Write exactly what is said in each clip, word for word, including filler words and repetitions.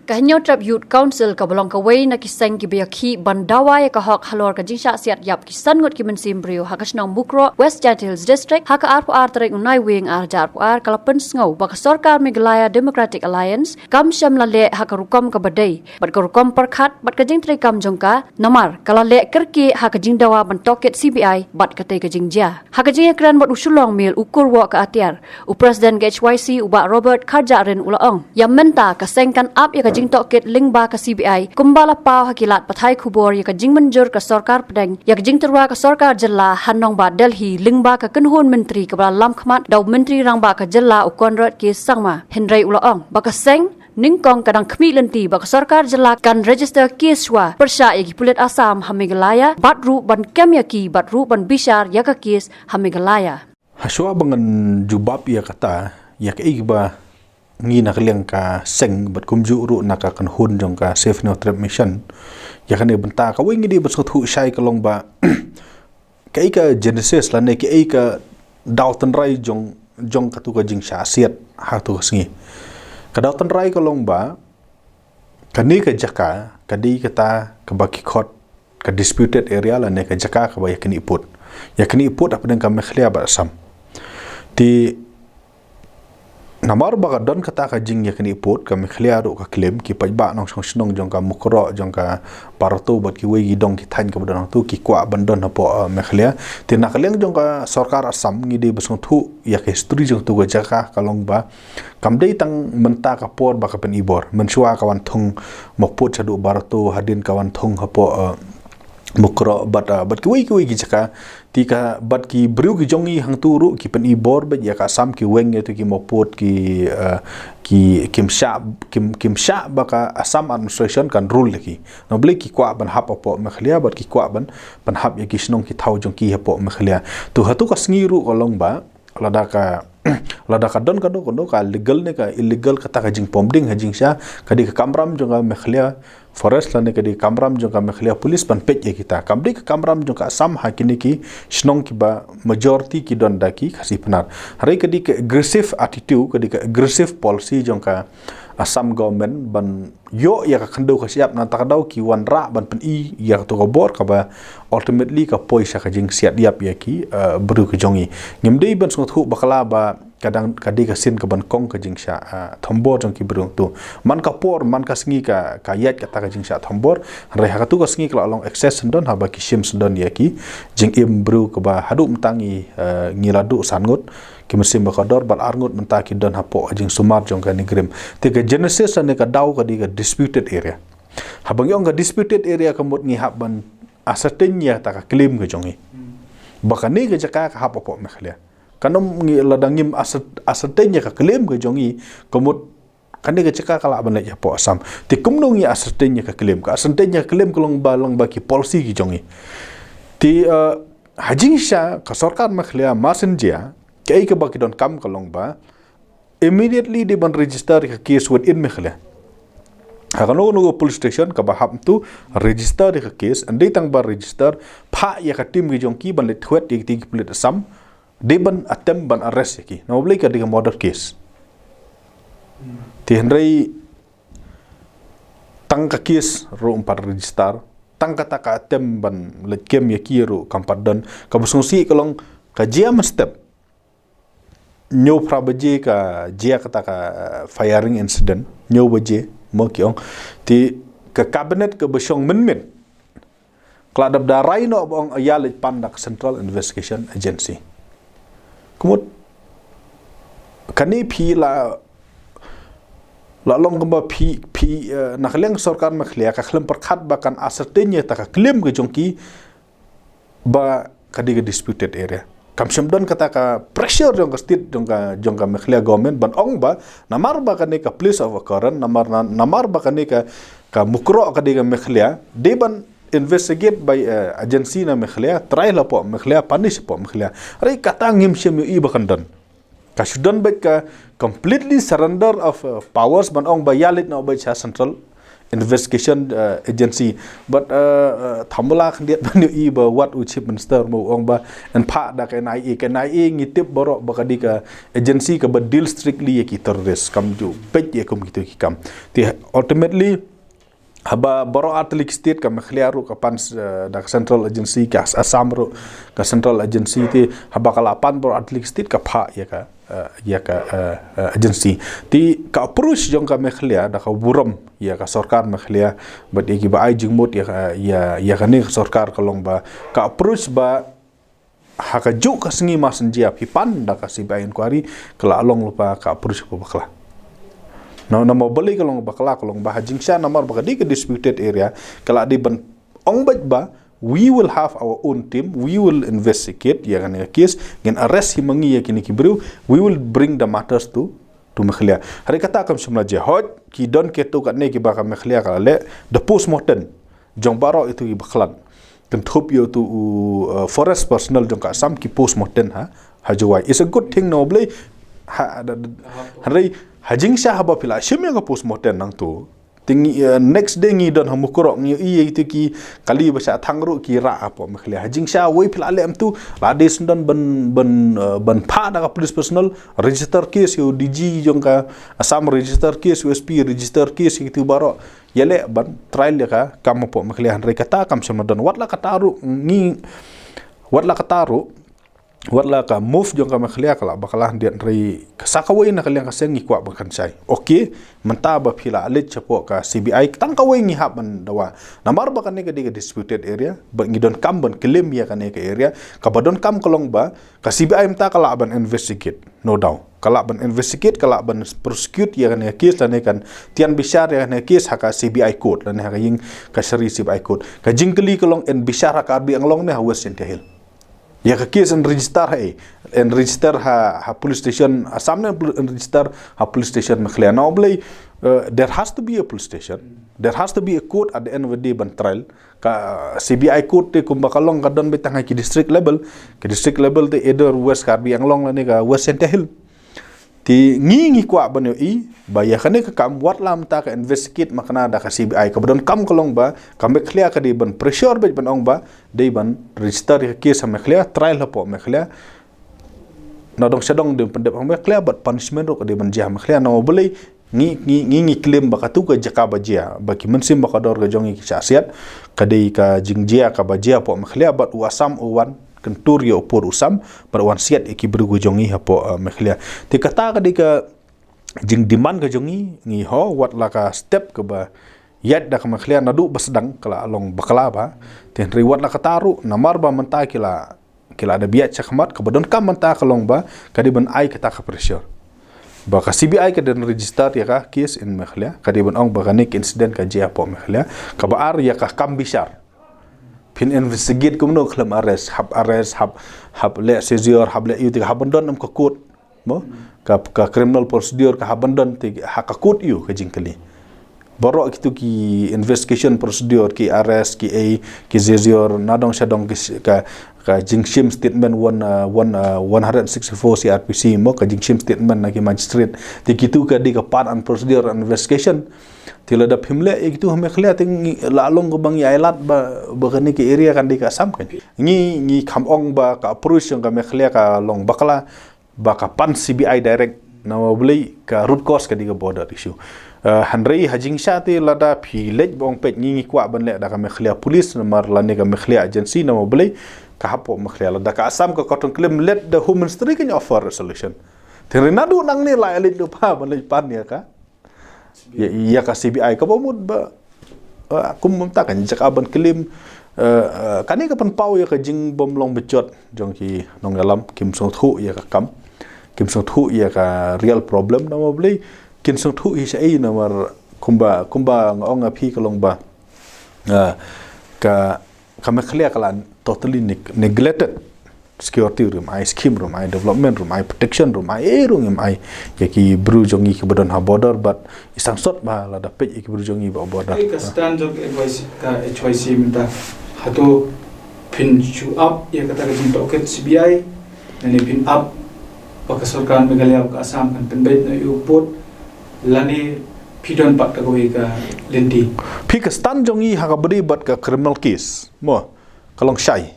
Ka Hynñiewtrep Youth Council kaba long kawei na ki seng kiba ïakhih ban dawa ïa ka hok halor ka jingshah siat ïap ki san ngut ki mynsiem briew ha ka shnong Mukroh, West Jaintia Hills District, ha ka arphew ar tarik u Naiwieng ar hajar arphew ar ka la pynsngew ba ka sorkar Meghalaya Democratic Alliance kam shym la leh ha ka rukom kaba dei bad ka rukom pyrkhat bad ka jingtreikam jong ka, namar ka la leh kyrkieh ha ka jingdawa ban tohkit C B I bad katei ka jingjia. Ha ka jingïakren bad u Shillong Mail u Kur Woh Katiar, u President ka H Y C u Bah Robert Kharjahrin u la ong, ïa mynta ka seng kan ap ïa ka jingtohkit lyngba ka C B I kumba la paw ha ki lad pathai khubor ïa ka jingmynjur ka sorkar pdeng ïa ka jingtyrwa ka sorkar jylla ha nongbah Delhi lyngba ka kynhun myntri kaba la lam khmat da u Myntri Rangbah ka jylla u Conrad K Sangma. Hynrei u la ong ba ka seng nyngkong ka dang khmih lynti ba ka sorkar jylla kan register case shuwa pyrshah ïa ki pulit Assam ha Meghalaya bad ruh ban kem ïa ki bad ruh ban bishar ïa ka case ha Meghalaya. Hashuwa ba ngan jubab ïa kata, ïa kaei ba ngi na ka liang ka seng bad kumjuh ruh na ka kynhun jong ka Save Hynñiewtrep Mission, ïa kane bynta kawei ngi dei ban sngewthuh shai ka long ba kaei ka genesis lane kaei ka daw tynrai jong, jong katu ka jingshah siat ha tu ka sngi. Ka daw tynrai ka long ba kane ka jaka ka dei kata kaba ki khot ka disputed area lane ka jaka kaba ïa kane put, ïa kane put hapdeng ka Meghalaya bad Assam. Te namar ba ka don kata ka jingïa kane put, ka Meghalaya ruh ka claim, ki paidbah nongshong shnong jong ka Mukroh, jong ka Barato bad kiwei ki dong ki thaiñ kaba don hangtu ki kwah ban don hapoh, eh, Meghalaya. Te na ka liang jong ka sorkar Assam ngi dei ba sngewthuh ïa ka history jong tu ka jaka ka long ba kam dei tang mynta ka por ba ka pynibor. Mynshuwa ka wan thung maput shaduh Barato, hadien ka wan thung hapoh, eh, Mukroh bad, eh, bad kiwei kiwei ki jaka. Te ka bad ki briew ki jong ngi hangtu ruh ki pynibor bad ïa ka Assam ki weng ïa tu ki maput ki, eh, ki kim shah, kim, kim shah ba ka Assam administration kan rule ïa ki. Namar balei ki kwah ban hap hapoh Meghalaya bad ki kwah ban, ban hap ïa ki shnong ki thaw jong ki hapoh Meghalaya. Tu hatu ka sngi ruh ka long ba lada ka, lada ka don kano kano ka legal ne ka illegal kata ka jingpom ding ha jingshisha, ka dei ka kamram jong ka Meghalaya Forest lane ka dei ka kamram jong ka Meghalaya Police ban peit ïa kita. Kam dei ka kamram jong ka Assam ha kine ki shnong kiba majority ki don da ki Khasi Pnar. Hynrei ka dei ka aggressive attitude, ka dei ka aggressive policy jong ka Assam government ban ïoh ïa ka khyndew ka shyiap, nangta ka daw ki wanrah ban pyni ïa kato ka bor kaba ultimately ka poi sha ka jingsiat ïap ïa ki, eh, briew ki jong ngi. Ngim dei ban sngewthuh bakla ba ka dang, ka dei ka sien kaban kong ka jingshah, eh, thombor jong ki briew tu. Man ka por, man ka sngi ka, ka ïaid kata ka jingshah thombor. Hynrei ha katu ka sngi ka la long excess syndon, haba ki shim syndon ïa ki jingim briew kaba haduh mynta ngi, eh, ngi la duh san ngut ki mynsiem ba kordor bad ar ngut mynta ki don hapoh ka jingsumar jong ka NEIGRIHMS. Te ka genesis lane ka daw ka dei ka disputed area. Haba ngi ong ka disputed area ka mut ngi hap ban ascertain ïa kata ka claim ka jong ngi ba kane ka jaka ka hap hapoh Meghalaya. Kan ym ngi, lada ngim ascer-, ascertain ïa ka claim ka jong ngi ka mut kane ka jaka ka lah ban leit hapoh Assam. Te kumno ngi ascertain ïa ka claim? Ka ascertain ïa ka claim ka long ba, long ba ki policy ki jong ngi. Te, eh, ha jingshisha ka sorkar Meghalaya mar shen jia, kaei kaba ki donkam ka long ba immediately dei ban register ïa ka case within Meghalaya. Ha kano kano ka police station kaba hap tu register ïa ka case, ym dei tang ba register, phah ïa ka team ki jong ki ban leit thwet ïa ki, ki pulit Assam, dei ban attempt ban arrest ïa ki. Namar balei ka dei ka murder case. Te hynrei tang ka case ruh ym pat register, tang kata ka attempt ban leit kem ïa ki ruh kam pat don. Kaba sngewsih ka long ka jia mynstep hynñiew phra baje ka jia kata ka, eh, firing incident, hynñiew baje mo ki ong. Te ka cabinet kaba shong mynmiet ka la dep da rai noh ba ong ïa leit pan da ka Central Investigation Agency. Ka mut kane phi la, la long kumba phi, phi, eh, na ka liang sorkar Meghalaya ka khlem pyrkhat ba kan ascertain ïa kata ka claim ka jong ki ba ka dei ka disputed area. Kam shym don kata ka pressure jong ka state, jong ka, jong ka Meghalaya government ban ong ba namar ba kane ka place of occurrence, namar na, namar ba kane ka, ka Mukroh ka dei ka Meghalaya, dei ban investigate by, eh, agency na Meghalaya, trial hapoh Meghalaya, punish hapoh Meghalaya. Hynrei kata ngim shym ïohi ba kan don. Ka shu don beit ka completely surrender of, uh, powers ban ong ba ïa leit noh beit sha Central investigation uh, agency. But uh, uh, thamula khyndiat ban ïohi ba wat u Chief Minister mo ong ba yn phah da ka N I A, ka N I A ngi tip baroh ba ka dei ka agency kaba deal strictly ïa ki terrorist, kam ju peit ïa kum kitu ki kam. Te ultimately haba baroh artylli ki state, ka Meghalaya ruh ka pan uh, da ka central agency, ka Assam ruh ka central agency, te haba ka la pan baroh artylli ki state ka phah ïa ka uh, ïa ka uh, uh, agency. Te ka approach jong ka Meghalaya da ka burom ïa ka sorkar Meghalaya bad ïa kiba ai jingmut ïa ka, ïa, ïa kane ka sorkar ka long ba ka approach ba ha kajuh ka sngi masanjia phi pan da ka C B I inquiry, ka la long lypa ka approach ba bakla. Namar balei ka long bakla, ka long ba ha jingshisha namar ba ka dei ka disputed area, ka la dei ban ong beit ba we will have our own team, we will investigate ïa kane ka case, ngin arrest hi ma ngi ïa kine ki briew, we will bring the matters to to Meghalaya. Hynrei kata kam shym la jia. Hooid ki don kitu katne kiba ka Meghalaya ka la leh da postmortem jong baroh itu kiba khlad. Kynthup ïa utu u uh, forest personnel jong ka Assam ki postmortem ha ha Jowai. It's a good thing, namar balei ha, da, da, hynrei ha jingshisha haba phi la shim ïa ka postmortem nangtu, te ngi uh, next day ngi don ha Mukroh ngi ïohi ïa itu ki kali ba shah thang ruh ki rah hapoh Meghalaya. Ha jingshisha wei phi la leh kumtu, la dei shen don ban ban uh, ban phah da ka police personnel, register case ïa u D G jong ka Assam, register case ïa u S P, register case ïa itu baroh, ïaleh ban trial ïa ka kam hapoh Meghalaya. Hynrei kata kam shym la don. Wat la kata ruh ngi, wat la kata ruh, wat la ka move jong ka Meghalaya ka la bakla khyndiat, hynrei sa kawei na ka liang ka seng ngi kwah ban kynshai. Okay, mynta ba phi la leit shapoh ka C B I, tang kawei ngi hap ban dawa. Namar ba kane ka dei ka disputed area, ba ngi donkam ban claim ïa kane ka area, kaba donkam ka long ba ka C B I mynta ka lah ban investigate, no doubt. Ka lah ban investigate, ka lah ban prosecute ïa kane ka case lane kan tian bishar ïa kane ka case ha ka C B I court lane ha ka ïing kashari C B I court. Ka jingkylli ka long, yn bishar ha Karbi Anglong ne ha West Jaintia Hills? Ïa ka case yn register ha ei? Yn register ha, ha police station Assam ne yn register ha police station Meghalaya? Namar balei uh, there has to be a police station, there has to be a court at the end of the day ban trial. Ka C B I court te kumba ka long ka don beit tang ha ki district level. Ka district level te either West Karbi Anglong lane ka West Jaintia Hills. Te ngi ngi kwah ban ïohi ba ïa kane ka kam wat la mynta ka investigate makna da ka C B I, kaba donkam ka long ba ka Meghalaya ka dei ban pressure beit ban ong ba dei ban register ïa ka case ha Meghalaya, trial hapoh Meghalaya. Na dong sha dong dei pyndep ha Meghalaya bad punishment ruh ka dei ban jia ha Meghalaya. Namar balei? Ngi ngi ngi ngi claim ba katu ka jaka ba jia, ba ki mynsiem ba kordor ka jong ngi ki shah siat, ka dei ka jingjia kaba jia hapoh Meghalaya bad u Assam u wan kyntur ïa u pud u Assam bad u wan siat ïa ki briew ka jong ngi hapoh uh, Meghalaya. Te kata ka dei ka jingdemand ka jong ngi, ngi ho wat la ka step kaba ïaid da ka Meghalaya naduh ba sdang ka la long bakla ba. Te hynrei wat la kata ruh namar ba mynta ki la ki la da bieit shakhmat, kaba donkam mynta ka long ba ka dei ban ai kata ka pressure ba ka C B I ka dei ban register ïa ka case in Meghalaya, ka dei ban ong ba kane ka incident ka jia hapoh Meghalaya. Kaba ar, ïa ka kam bishar, phin investigate kumno khlem arrest, hap arrest, hap hap leh seizure, hap leh ïa u, te hap ban don em ka court mo, ka ka criminal procedure ka hap ban don, te ha ka court ïa u ka jingkylli. Baroh kitu ki investigation procedure, ki arrest, ki ei, ki seizure, na dong sha dong, ki s- ka ka jingshim statement one uh, one uh, one hundred sixty-four C R P C mo, ka jingshim statement na ki magistrate. Te kitu ka dei ka part and procedure investigation. Te lada phim leh ïa kitu ha Meghalaya te ngi la long kaba ngi ai lad ba ba kane ka area kan dei ka Assam kan. Ngi ngi kham ong ba ka approach jong ka Meghalaya ka long bakla, ba ka pan C B I direct. Namar balei? Ka root cause ka dei ka border issue. Uh, hynrei ha jingshisha te lada phi leit ba ong peit, ngi ngi kwah ban leh da ka Meghalaya police namar lane ka Meghalaya agency, namar balei? Ka hapoh Meghalaya, lada ka Assam ka kyrtong claim, let the Home Ministry kan offer resolution. Te hynrei naduh nangne la leit lypa ban leit pan ïa ka ïa, ïa ka C B I, kaba mut ba uh, kum mynta kan jaka ban claim. Uh, uh, kane ka pynpaw ïa ka jingbym long bajot jong ki nongïalam, kim sngewthuh ïa ka kam, kim sngewthuh ïa ka real problem. Namar balei? Kin sngewthuh hi shaei? Namar kumba kumba nga ong ïa phi ka long ba uh, ka ka Meghalaya ka la totally neg- neglected. Security ruh ngim ai, scheme ruh ngim ai, development ruh ngim ai, protection ruh ngim ai, ei ruh ngim ai ïa ki briew jong ngi kiba don ha border. Bad i sangsot ba lada peit ïa ki briew jong ngi ba border. Ei, ka stand jong ka H Y C, ka H Y C mynta, hato phin shu ap ïa kata ka jingtohkit C B I, lane phin ap ba ka sorkar Meghalaya bad ka Assam kan pynbeit noh ïa u pud, lane Phi don pat kawei ka lynti. Phi ka stand jong ngi ha kaba ïadei bad ka criminal case, mo, ka long shai.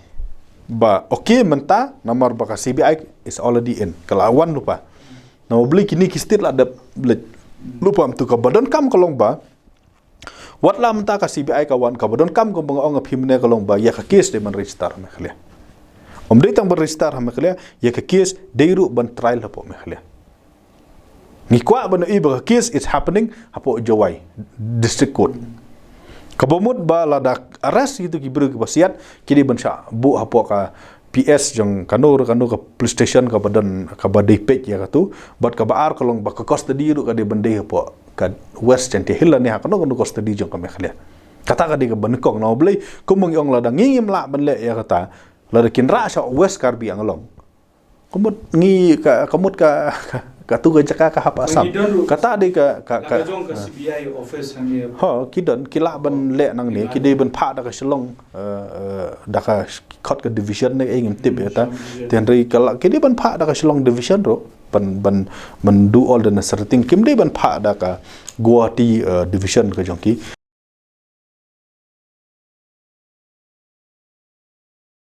Ba, okay, mynta, namar ba ka C B I is already in. Ka la wan lypa. Namar balei kine ki state la dep leit lypa mynta, kaba donkam ka long ba. Wat la mynta ka C B I ka wan, kaba donkam kumba nga ong ïa phi mynne ka long ba, ïa ka case dei ban register ha Meghalaya. Ym dei tang ban register ha Meghalaya, ïa ka case dei ruh ban trial hapoh Meghalaya. Ngi kwah ban ïohi ba ka case is happening hapoh Jowai District Court. Kaba mut ba lada arrest ïa kito ki briew kiba siat, ki dei ban shah buh hapoh ka P S jong kano kano ka police station kaba don, kaba dei peit ïa kato, bad kaba ar ka long ba ka custody ruh ka dei ban dei hapoh ka West Jaintia Hills lane ha kano kano custody jong ka Meghalaya. Kata ka dei kaba nyngkong. Namar balei, kumba ngi ong, lada ngi ngim lah ban leh ïa kata, lada kin rah sha West Karbi Anglong, ka mut ngi ka, ka mut ka, ka, katu ka jaka ka hap Assam. Kata dei ka, ka, ka, Ka jong ka C B I office hangne. Ho, ki don, ki lah ban leh nangne, ki dei ban phah da ka Shillong, eh, eh, da ka khot ka division ne, eh, ngim tip ïa ta. Te hynrei ka lah, ki dei ban phah da ka Shillong division ruh, ban, ban, ban do all the necessary thing. Kim dei ban phah da ka Guwahati, eh, division ka jong ki.